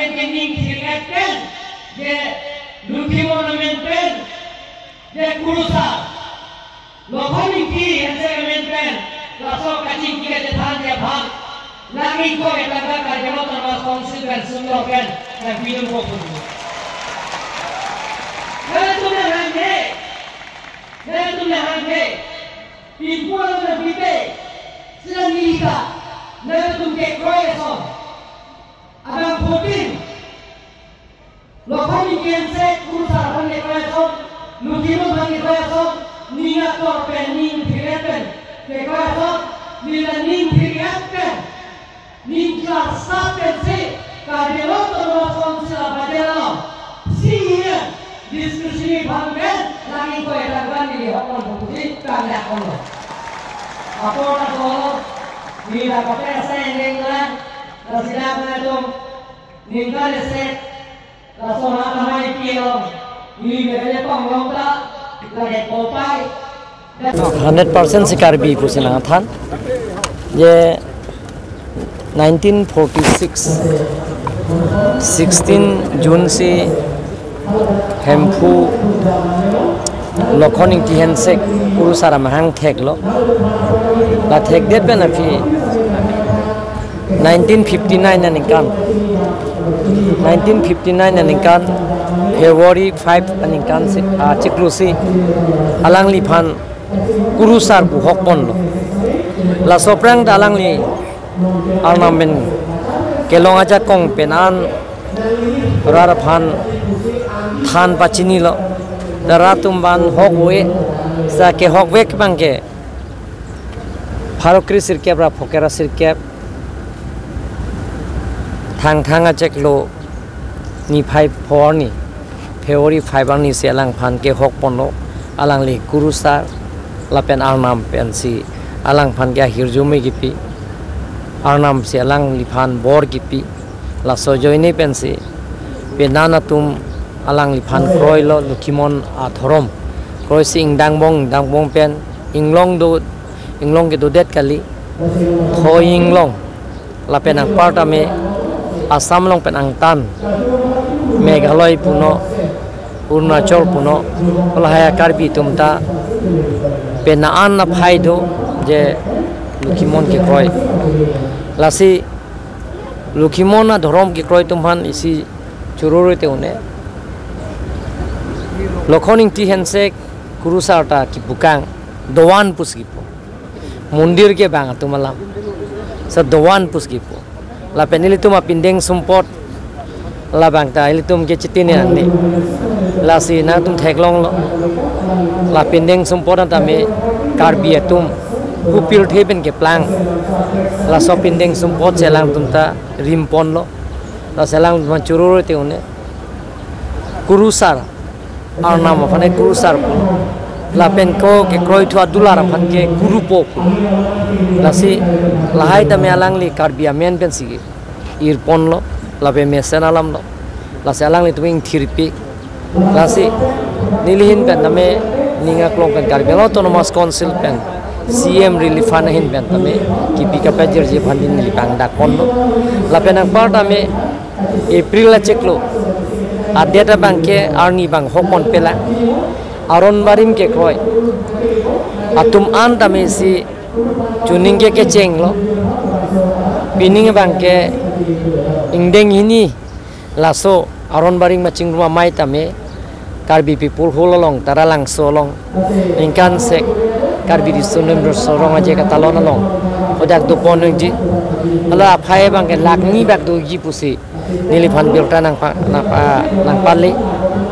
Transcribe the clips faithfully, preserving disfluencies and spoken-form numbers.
Ning thir-et pen, je Lokhimon amen pen, je kurusar Lokhon Ingti Hensek amen pen, laso kachingki kachethan aphan, lang ingkoi atangka Karbi Anglong Autonomous Council pen sumlo pen, nangpidun po pusi. Nanglitum nanghanghe, nanglitum nanghanghe, pinpo along nangpipe, sila nilita, nanglitum kekroi ason. Abang fourteen, Lokhon Ingti Hensek kurusar aphan kekroi ason, Lokhimon aphan kekroi ason, ning ator pen, ning thir-et pen kekroi ason, nila ning thir-et pen, ning klarsa pensi, Karbi Anglong Autonomous Council abajela lo, C E M, discretionary aphan pen, lang ingkoi atangka neli hokpon pusi kangdak ponlo. Apor ta dolo, neli ta kaprek asai engdeng lang, ta sida kena dong, ningkan ese, laso ha kamai pilo, neli bebele ponglong ta, lake kopai. Hundred percent si Karbi pusi nangthan. Je nineteen forty-six, sixteen June si Hemphu Lokhon Ingti Hensek kurusar amahang theklo. La thekdet pen aphi nineteen fifty-nine aningkan, nineteen fifty-nine aningkan February five aningkan si, ah, chiklo si alangliphan kurusar pu hokponlo. Laso aphrang ta alangli Arnam pen kelong ajakong pen an rat aphan than pachinilo. Rat atum aphan hok-e, sa kehokvek abangke pharo kre sirkep ra phokera sirkep, Thangthang achiklo niphai pho arni, February five arni si alangphan kehokponlo, alangli kurusar lapen Arnam pensi alangphan ke ahirjume kipi, Arnam si alangliphan bor kipi, laso ajoine pensi penan atum alangliphan kroilo, Lokhimon adhorom kroisi ingdang bong, ingdang bong pen inglong do, inglong kedodet kali, Khoi inglong, lapen anparta me Assam along pen angtan, Meghalaya punon, Arunachal punon, lahai a Karbi atum ta penan aphai do je Lokhimon kekroi. Lasi Lokhimon adhorom kekroi atum aphan isi chururu te un-e. Lokhon Ingti Hensek kurusar ta kipu kang, dovan pusi kipu. Mondir ke bang atum alam. Sa dovan pusi kipu. Lapen ilitum apindeng sumpot, labang ta ilitum ke chitine ande. Lasi nangtum theklonglo. La pindeng sumpot an tame Karbi atum kupirthe pen keplang. Laso pindeng sumpot si alangtum ta rimponlo. Lasi alangtum chururu te un-e. Kurusar, Arnam aphan ke kurusar pu. Lapen ko kekroithu adular aphan ke kurupo pu. Lasi lahai tame alangli Karbi amen pensi irponlo, lapen mesen alamlo. Lasi alanglitum ingthirpi. Lasi neli ahin pen tame ning aklong pen Karbi Anglong Autonomous Council pen C M Relief Fund ahin pen tame kipi kapajirji aphan neli pangdakponlo. Lapen anpar tame April achiklo a-date abangke arni bang hokpon pela. Aron barim kekroi atum an tame isi chuning ke kechenglo. Pining abangke ingdeng hini laso aron barim kachingrum amei tame Karbi People's Hall along, Taralangso along, ningkan sek Karbi Riso Nimso Rong Aje Katalon along hadak doponji. Hala aphai abangke lakh ni bak doji pusi neliphan birta nangpa, nangpa, nangpale.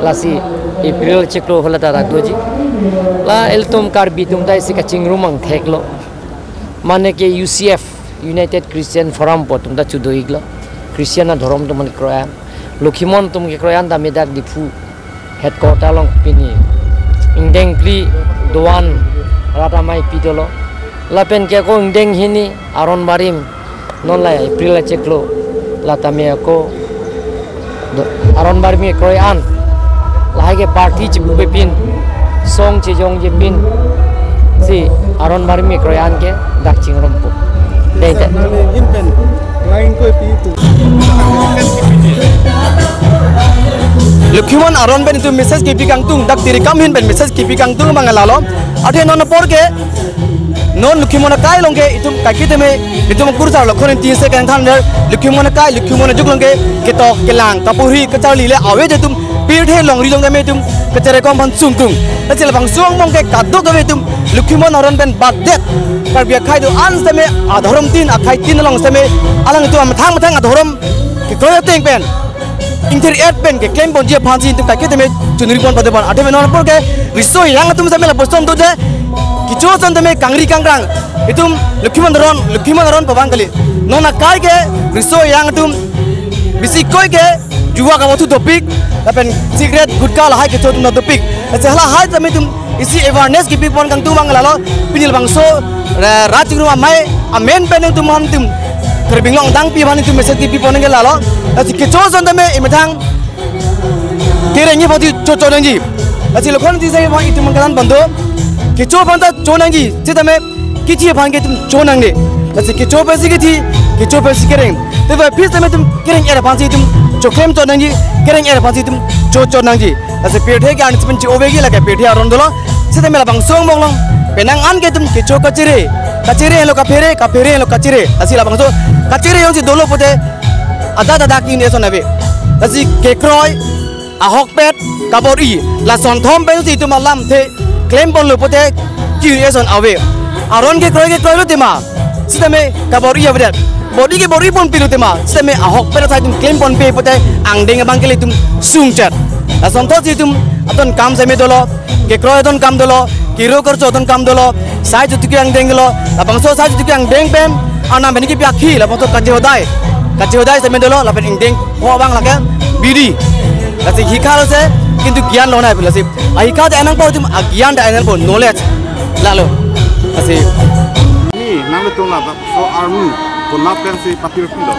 Lasi April achiklo hala ta dak doji. La ilitum Karbi atum ta isi kachingrum angthek lo. Mane ke U C F, United Christian Forum pu atum ta chudo-iklo. Christian adhorom atum mane kekroi an. Lokhimon atum kekroi an tame dak Diphu headquarter along pini ingdeng phli dovan rat amei pidolo. Lapen ke ko ingdeng hini aron barim non la April achiklo la tame ko do-, aron barim kekroi an lahai ke party chipupe pin, song chejongje pin si aron barim kekroi an ke dak chingrumpo. Dei te. Nangli ahin pen lang ingkoi pi tu. Lokhimon Aron pen itum message kepi kangtung, dak Tirikam ahin pen message kepi kangtung abang lalo. Athe non apor ke, non Lokhimon akai along ke itum kaiketame, itum kurusar Lokhon Inthiang Ingse kangthan der, Lokhimon akai, Lokhimon ajuk along ke, ketok, kelang, kapuri, kacharli le ave, itum pirthe longri along tame itum kacherekom aphan sungkung. Lasi labangso angbong ke kadokave itum Lokhimon Aron pen batdet, Karbi akhei do-an sitame, adhorom tin, akhei tin along sitame, alanglitum methang methang adhorom kekroi ateng pen, ingthir-et pen keklem ponji aphansi itum kaiketame chunri pon pade pon. Athe non apor ke riso ejang atum sitame lapuson do je, kecho ason tame kangri kangkrang, itum Lokhimon Aron, Lokhimon Aron pabang kali. Non akai ke riso ejang atum bisi koi ke jua kavothu dopik, lapen cigarette, gutka lahai kecho atum dopik. Lasi halahai tame itum isi awareness kepi pon kangtung abang lalo. Pini labangso, eh, Rat Chingrum Amei amen pen itum aphan itum Karbi Anglong adang pi aphan itum message kepi pon ke lalo. Lasi kecho ason tame imethang kereng-i aphan itum chochot nangji. Lasi Lokhon Inthiang Ingse aphan itum mangkalan bando. Kecho aphan ta cho nangji, sitame kethi aphan ke itum cho nangne. Lasi kecho pensi kethi, kecho pensi kereng. Tebak phi sitame itum kereng-et aphansi itum choklem chot nangji, kereng-et aphansi itum chochot nangji. Lasi pirthe ke arni sepen chi-ove ke lake pirthe aron dolo. Sitame labangso angbong along penang an ke itum kecho kachere, kachere henlo kaphere, kaphere henlo kachere. Lasi labangso kachere jongsi dolo pute adak adak ke-un-e ason ave. Lasi kekroi, ahokpet, kabor-i, lason thom pensi itum alamthe klem ponlo pute ke-un-e ason ave. Aron kekroi kekroilo tema, sitame kabor-i avedet. Bor-i ke bor-i ponpilo tema, sitame ahokpet asai itum klem ponpe pute angdeng abang ke ilitum sungchet. Lason thotsi itum adon kam sitame dolo, kekroi adon kam dolo, kiro karcho adon kam dolo, sai chutuki angdeng dolo, labangso sai chutuki angdeng pen, anam pen kepi akhi, labangso kachehodai, kachehodai sitame dolo, lapen ingdeng ho abang lake biri. Lasi hikha lo se, kintu gyan lonai pu lasi. Ahikha ta nangpo itum, agyan ta nangpo, knowledge. Lalo. Lasi. Ni, nanglitum labangso army, konat pensi patir pilo.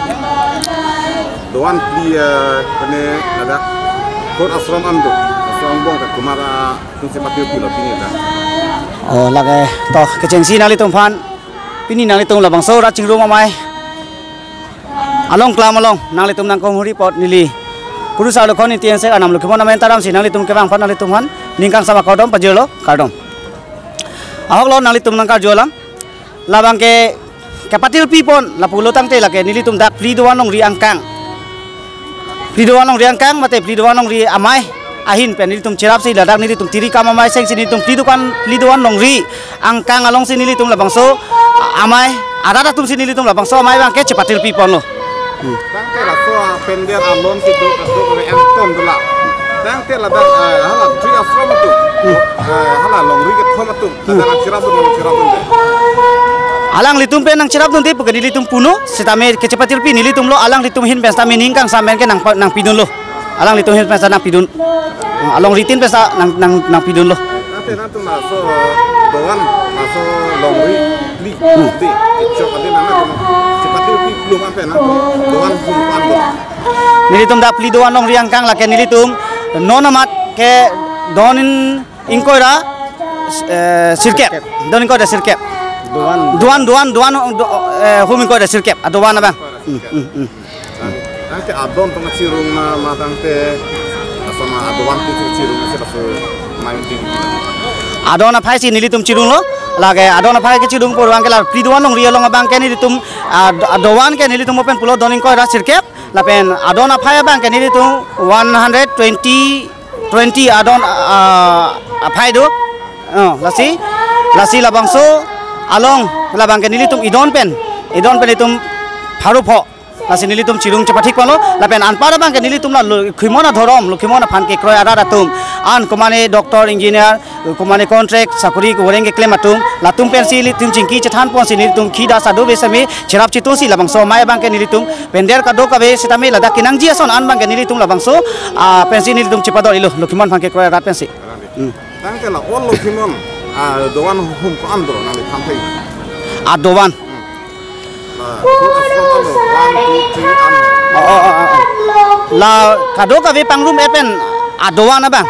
Do-an phli, eh, kene ladak. Kot ashram an do. Ashram angbong ke kumara atumsi patir pilo pini ta. Oh, lake to kechengsi nanglitum aphan. Pini nanglitum labangso Rat Chingrum Amei along klam along nanglitum nangkehumri apot neli kurusar Lokhon Inthiang Ingse arnam Lokhimon amen taramsi nanglitum kevang aphan nanglitum aphan ning kangsam akardom pajirlo, kardom. Ahok lo nanglitum nangkarju alam. Labang ke kepatir pi pon lapulo tangte lake nelitum dak phli do-an longri angkang. Phli do-an longri angkang mate phli do-an longri amei ahin pen nelitum cherapsi ladak nelitum Tirikam amei sengsi nelitum phli do-an, phli do-an longri angkang alongsi nelitum labangso amei arat atumsi nelitum labangso amei abang ke chepatir pi ponlo. Hmm. Tangte laso apender alon kedo kedo ke enton dola. Tangte ladak, eh, hala jui ashram atum. Hmm. Eh, hala longri kethom atum. Hmm. Ladak nangcherapdun, nangcherapdun de. Alanglitum pen nangcherapdunde pu ke nelitum punon, sitame kechepatir pi nelitum lo, alanglitum ahin pen sitame ning kangsam pen ke nang, nangpidunlo. Alanglitum ahin pen sita nangpidun. Alongri tin pen sita nang, nang, nangpidunlo. Tangte nangtum laso do-an, laso longri phli, hmm, phli, kechok adi nang nangtum chepatir pi plum ape nang do-an hum an do. Nelitum dak phli do-an longri angkang lake nelitum non amat ke don ingkoi ra, eh, sirkep. Don ingkoi ra sirkep. Do-an. Do-an, do-an, do-an, do-, eh, hum ingkoi ra sirkep. Ah, do-an abang. Hmm, hmm, hmm. Tangte adon tong chirung ma, ma tangte asama adon pu chirung si laso main ting. Adon aphaisi nelitum chirunglo. Lake adon aphai kechirung pur abang ke la phli do-an longri along abang ke nelitum, ah, do-an ke nelitum open pulo don ingkoi ra sirkep. Lapen adon aphai abang ke nelitum one hundred twenty, twenty adon, ah, aphai do. Oh, lasi, lasi labangso along labang ke nelitum idon pen, idon pen itum pharo pho. Lasi nelitum chirung chepathik ponlo, lapen anpar abang ke nelitum la Lokhimon adhorom, Lokhimon aphan kekroi arat atum. An komane doctor, engineer, komane contract, sakuri, koreng keklem atum, latum pensi nelitum chingki chethan ponsi nelitum khi da sadu besami cherap chitu si labangso amei abang ke nelitum pender kadokave sitame ladak kenangji ason an abang ke nelitum labangso, ah, pensi nelitum chepador-ilo, Lokhimon aphan kekroi arat pensi. Hmm. Tangte la all Lokhimon, ah, do-an hum ko-an do nanglitum thanthek. Ah, do-an. Hmm. La, kol asram alo, one, two, three, an. Oh, oh, oh, oh, oh. La kadokave pangrum-et pen, ah, do-an abang.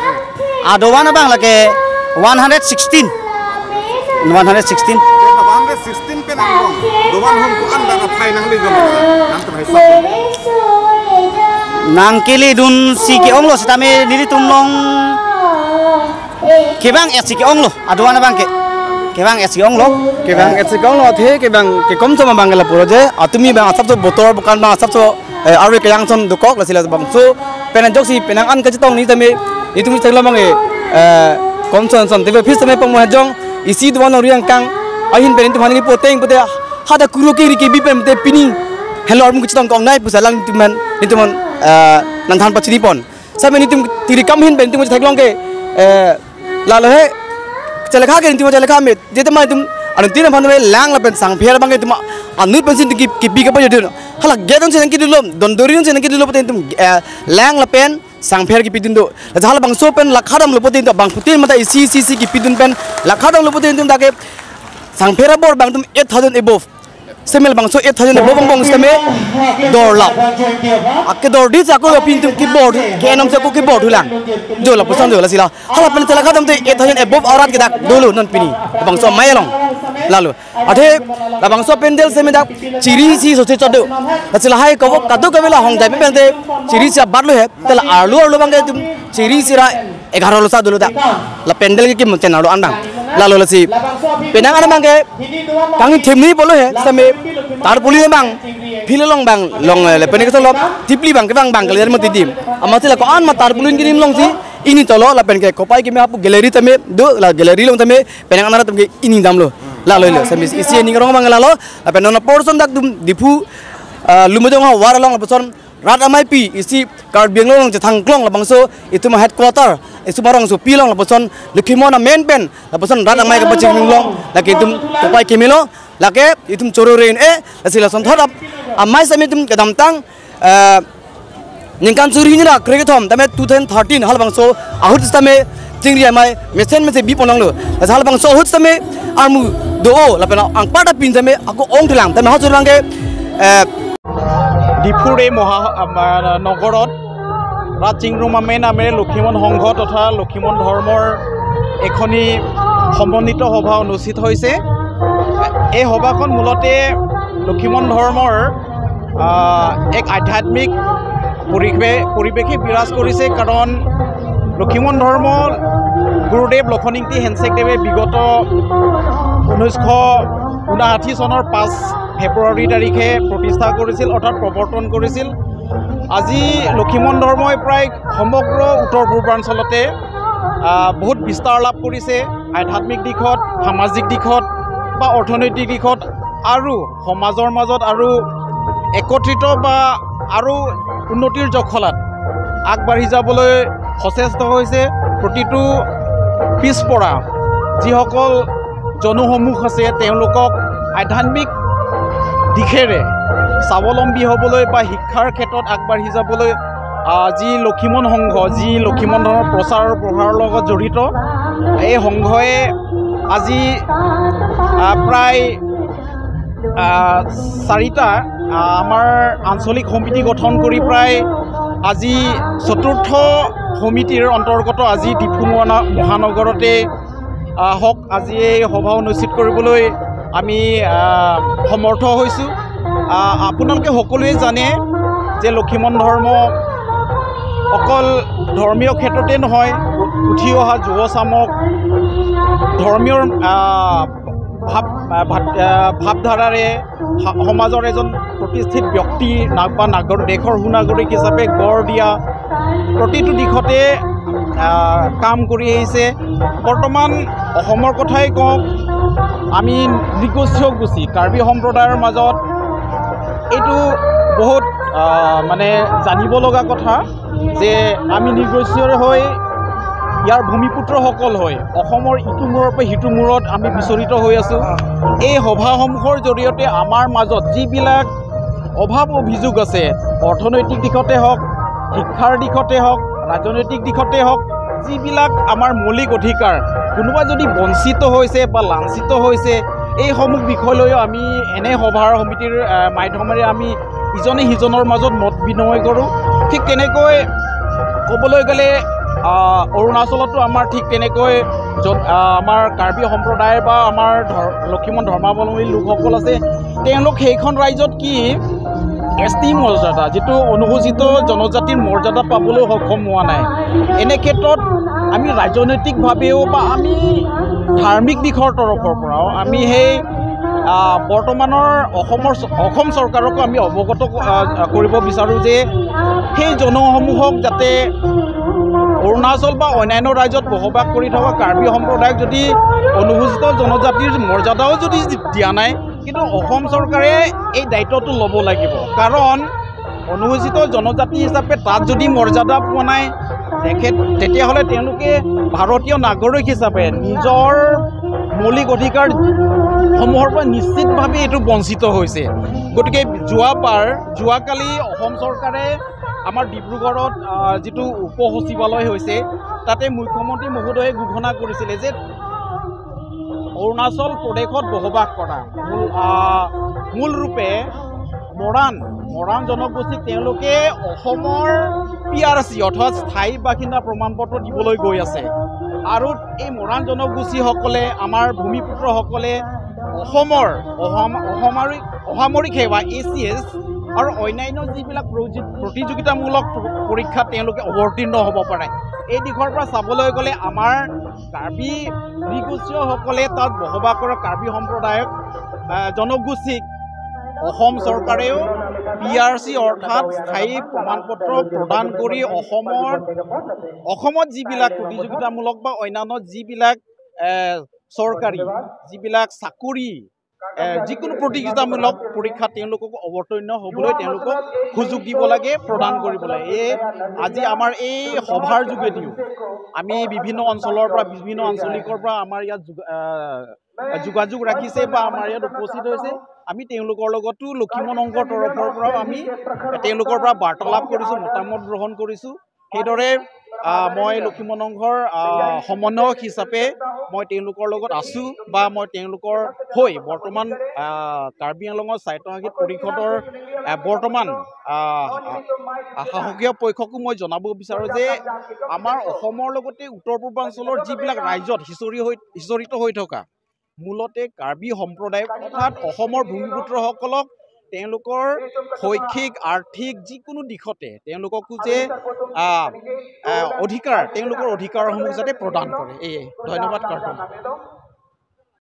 Ah, do-an abang lake one hundred sixteen. One hundred sixteen. Kena one hundred sixteen pen angbong. Do-an hum ko-an dak aphai nangli gam. Nangtum hisap. Nangkeledunsi ke-onglo, sitame nelitum along kevang-etsi ke-onglo, aduan abang ke. Kevang-etsi ke-onglo. Kevang-etsi ke-onglo, athe kevang kekom chom abang ke lapu lo je, atumi abang asapso botor bukan abang asapso, eh, arve kevang chom dokok, lasi labangso pen ajoksi penang an kachetong neli tame, nelitum chetheklong abang ke, eh, kom chom chom. Tebe phis tame pangmo hajong, isi duan ori angkang, ahin pen nelitum hani poteng pote, hadak kuru kiri kebi pen te pini, helo armu kachetong kong nai pusi alang nelitum an, nelitum an, eh, nangthan pachini pon. Sitame nelitum tiri kam ahin pen nelitum chetheklong ke, eh, lalo he, chelekha ke nelitum chelekha me, jete ma nelitum, anuttin aphan me lang lapen sangpher abang ke nelitum anut pensi nelitum ki-, kipi kapajodun. Hala gate alongsi nangkidunlo, dondori alongsi nangkidunlo pote nelitum, eh, lang lapen sangpher kipidun do. Lasi halabangso pen lakha damlo pote nelitum abangphutin mate isi isi isi kipidun pen lakha damlo pote nelitum dak ke sangpher abor abang nelitum eight thousand above. Sitame labangso eight thousand above angbong sitame dorlap. Ake dordetsi ako aphi nelitum kebor, ke-enamsi ako kebor thulang. Jo lapuson jo lasi la. Hala pen chelekha dam te eight thousand above arat ke dak dolo non pini. Labangso amei along. Lalo. Athe labangso pandal sitame dak chiri isi sose chodo. Lasi lahai kevok kadokave la hongjai pen te chiri isi abatlo he. Te la arlo arlo abang ke nelitum chiri isi ra egharo lo sa dolo dak. La pandal ke kim chen arlo an abang. Lalo lasi penang an abang ke kangthim ni pulo he, sitame tarpaulin abang, phil along abang, long, eh, lapen ke solo, tipli abang ke abang, abang kalian mati dim. Amatsi la ko-an ma tarpaulin kirim alongsi, ingni tolo, lapen ke kopai kimi apu gallery tame, do, la gallery along tame, penang an arat tame ingni damlo. Lalo lo, sitame isi ning arong abang lalo, lapen non portion dak nelitum Diphu, ah, Lumbajong havar along lapuson, rat ameipi, isi Karbi Anglong along chethangklong labangso, itum headquarter, itum arongsopi along lapuson, Lokhimon amen pen, lapuson rat amei kapachingrum along, lake itum kopai kimilo, lake itum choro rein e, lasi lason thot ap, amei sitame itum kedamtang, eh, ningkan suri hini ra krekethom, tame two thousand thirteen, halabangso ahut sitame chingri amei mesen mesen bipon longlo. Lasi halabangso ahut sitame armu do-o, lapen angpar ta pin sitame ako ong thulang, tame ha churang ke, eh, ডিফুৰ এই মহা-, আম, নগৰত ৰাজ চিংৰুম আমেন নামেৰে লক্ষীমন সংঘ তথা লক্ষীমন ধৰ্মৰ এখনি সমন্বিত সভা অনুষ্ঠিত হৈছে। এই সভাখন মূলতে লক্ষীমন ধৰ্মৰ, আহ, এক আধ্যাত্মিক পৰিৱেশে, পৰিৱেশে বিৰাজ কৰিছে, কাৰণ লক্ষীমন ধৰ্ম গুৰুদেৱ লক্ষীমন ইংতি হেনচেকদেৱে বিগত ঊনৈছশ ঊনাষাঠি চনৰ পাঁচ ফেব্ৰুৱাৰী তাৰিখে প্ৰতিষ্ঠা কৰিছিল, অৰ্থাৎ প্ৰৱৰ্তন কৰিছিল। আজি লক্ষীমন ধৰ্মই প্ৰায় সমগ্ৰ উত্তৰ পূৰ্বাঞ্চলতে, আহ, বহুত বিস্তাৰ লাভ কৰিছে, আধ্যাত্মিক দিশত, সামাজিক দিশত বা অৰ্থনৈতিক দিশত আৰু সমাজৰ মাজত আৰু একত্ৰিত বা আৰু উন্নতিৰ জখলাত আগবাঢ়ি যাবলৈ সচেষ্ট হৈছে। প্ৰতিটো পিছপৰা যিসকল জনসমূহ আছে, তেওঁলোকক আধ্যাত্মিক দিশেৰে স্বাৱলম্বী হ'বলৈ বা শিক্ষাৰ ক্ষেত্ৰত আগবাঢ়ি যাবলৈ, আহ, যি লক্ষীমন সংঘ, যি লক্ষীমন ধৰ্মৰ প্ৰচাৰ আৰু প্ৰসাৰৰ লগত জড়িত, এই সংঘই আজি, আহ, প্ৰায়, আহ, চাৰিটা, আহ, আমাৰ আঞ্চলিক সমিতি গঠন কৰি প্ৰায় আজি চতুৰ্থ সমিতিৰ অন্তৰ্গত আজি ডিফু মহানা-, মহানগৰতে, আহ, হওক, আজি এই সভা অনুষ্ঠিত কৰিবলৈ আমি, আহ, সমৰ্থ হৈছোঁ। আহ, আপোনালোকে সকলোৱে জানে যে লক্ষীমন ধৰ্ম অকল ধৰ্মীয় ক্ষেত্ৰতে নহয়, উ-, উঠি অহা যুৱ চামক ধৰ্মীয়, আহ, ভাৱ, আহ, ভাৱ, আহ, ভাৱধাৰাৰে সা-, সমাজৰ এজন প্ৰতিষ্ঠিত ব্যক্তি নাগ-, বা নাগৰ-, দেশৰ সুনাগৰিক হিচাপে গঢ় দিয়া প্ৰতিটো দিশতে, আহ, কাম কৰি আহিছে। বৰ্তমান অসমৰ কথাই কওঁ, আমি নৃগোষ্ঠীয় গোষ্ঠী, কাৰ্বি সম্প্ৰদায়ৰ মাজত এইটো বহুত, আহ, মানে জানিব লগা কথা যে আমি নৃগোষ্ঠীয় হৈ ইয়াৰ ভূমিপুত্ৰসকল হৈ অসমৰ ইটো মূৰৰ পৰা সিটো মূৰত আমি বিচৰিত হৈ আছোঁ। এই সভাসমূহৰ জৰিয়তে আমাৰ মাজত যিবিলাক অভাৱ অভিযোগ আছে, অৰ্থনৈতিক দিশতে হওক, শিক্ষাৰ দিশতে হওক, ৰাজনৈতিক দিশতে হওক, যিবিলাক আমাৰ মৌলিক অধিকাৰ, কোনোবা যদি বঞ্চিত হৈছে বা লাঞ্ছিত হৈছে, এইসমূহ বিষয় লৈও আমি এনে সভাৰ সমিতিৰ, আহ, মাধ্যমেৰে আমি ইজনে সিজনৰ মাজত মত বিনিময় কৰোঁ। ঠিক তেনেকৈ ক'বলৈ গ'লে, আহ, অৰুণাচলতো আমাৰ ঠিক তেনেকৈ জন-, আহ, আমাৰ কাৰ্বি সম্প্ৰদায় বা আমাৰ ধৰ-, লক্ষীমন ধৰ্মাৱলম্বী লোকসকল আছে, তেওঁলোক সেইখন ৰাজ্যত কি এছ টি মৰ্যাদা, যিটো অনুসূচিত জনজাতিৰ মৰ্যাদা পাবলৈ সক্ষম হোৱা নাই। এনে ক্ষেত্ৰত আমি ৰাজনৈতিকভাৱেও বা আমি ধাৰ্মিক দিশৰ তৰফৰ পৰাও আমি সেই, আহ, বৰ্তমানৰ অসমৰ চ-, অসম চৰকাৰকো আমি অৱগত, আহ, কৰিব বিচাৰোঁ যে সেই জনসমূহক যাতে অৰুণাচল বা অন্যান্য ৰাজ্যত বসবাস কৰি থকা কাৰ্বি সম্প্ৰদায়ক যদি অনুসূচিত জনজাতিৰ মৰ্যাদাও যদি দিয়া নাই, কিন্তু অসম চৰকাৰে এই দায়িত্বটো ল'ব লাগিব। কাৰণ অনুসূচিত জনজাতি হিচাপে তাত যদি মৰ্যাদা পোৱা নাই, তেখেত, তেতিয়াহ'লে তেওঁলোকে ভাৰতীয় নাগৰিক হিচাপে নিজৰ মৌলিক অধিকাৰসমূহৰ পৰা নিশ্চিতভাৱে এইটো বঞ্চিত হৈছে। গতিকে যোৱাবাৰ, যোৱাকালি অসম চৰকাৰে আমাৰ ডিব্ৰুগড়ত, আহ, যিটো উপ সচিবালয় হৈছে, তাতে মুখ্যমন্ত্ৰী মহোদয়ে ঘোষণা কৰিছিলে যে অৰুণাচল প্ৰদেশত বসবাস কৰা মূল, আহ, মূল ৰূপে মৰাণ, মৰাণ জনগোষ্ঠীক তেওঁলোকে অসমৰ পি আৰ চি অৰ্থাৎ স্থায়ী বাসিন্দা প্ৰমাণ পত্ৰ দিবলৈ গৈ আছে। আৰু এই মৰাণ জনগোষ্ঠীসকলে, আমাৰ ভূমিপুত্ৰসকলে অসমৰ অসাম-, অসামৰিক, অসামৰিক সেৱা, এ চি এছ, আৰু অন্যান্য যিবিলাক প্ৰযু-, প্ৰতিযোগিতামূলক প-, পৰীক্ষাত তেওঁলোকে অৱতীৰ্ণ হ'ব পাৰে, এই দিশৰ পৰা চাবলৈ গ'লে আমাৰ কাৰ্বি নৃগোষ্ঠীয়সকলে তাত বসবাস কৰা কাৰ্বি সম্প্ৰদায়ক, আহ, জনগোষ্ঠীক অসম চৰকাৰেও পি আৰ চি অৰ্থাৎ স্থায়ী প্ৰমাণ পত্ৰ প্ৰদান কৰি অসমৰ, অসমত যিবিলাক প্ৰতিযোগিতামূলক বা অন্যান্য যিবিলাক, এ, চৰকাৰী যিবিলাক চাকৰি, এ, যিকোনো প্ৰতিযোগিতামূলক পৰীক্ষাত তেওঁলোকক অৱতীৰ্ণ হ'বলৈ তেওঁলোকক সুযোগ দিব লাগে, প্ৰদান কৰিব লাগে। এই আজি আমাৰ এই সভাৰ যোগেদিও আমি বিভিন্ন অঞ্চলৰ পৰা, বিভিন্ন আঞ্চলিকৰ পৰা আমাৰ ইয়াত যোগ-, আহ, যোগাযোগ ৰাখিছে বা আমাৰ ইয়াত উপস্থিত হৈছে। আমি তেওঁলোকৰ লগতো লক্ষীমন সংঘৰ তৰফৰ পৰাও আমি তেওঁলোকৰ পৰা বাৰ্তালাপ কৰিছোঁ, মতামত গ্ৰহণ কৰিছোঁ। সেইদৰে, আহ, মই লক্ষীমন সংঘৰ, আহ, সমন্বয়ক হিচাপে মই তেওঁলোকৰ লগত আছোঁ বা মই তেওঁলোকৰ হৈ বৰ্তমান, আহ, কাৰ্বি আংলঙৰ স্বায়ত্তশাসিত পৰিষদৰ, আহ, বৰ্তমান, আহ, আহ, শাসকীয় পক্ষকো মই জনাব বিচাৰোঁ যে আমাৰ অসমৰ লগতে উত্তৰ পূৰ্বাঞ্চলৰ যিবিলাক ৰাজ্যত সিঁচৰি হৈ, সিঁচৰিত হৈ থকা মূলতে কাৰ্বি সম্প্ৰদায় অৰ্থাৎ অসমৰ ভূমিপুত্ৰসকলক তেওঁলোকৰ শৈক্ষিক, আৰ্থিক যিকোনো দিশতে তেওঁলোককো যে, আহ, আহ, অধিকাৰ, তেওঁলোকৰ অধিকাৰসমূহ যাতে প্ৰদান কৰে। এই ধন্যবাদ, কাৰ্টুন।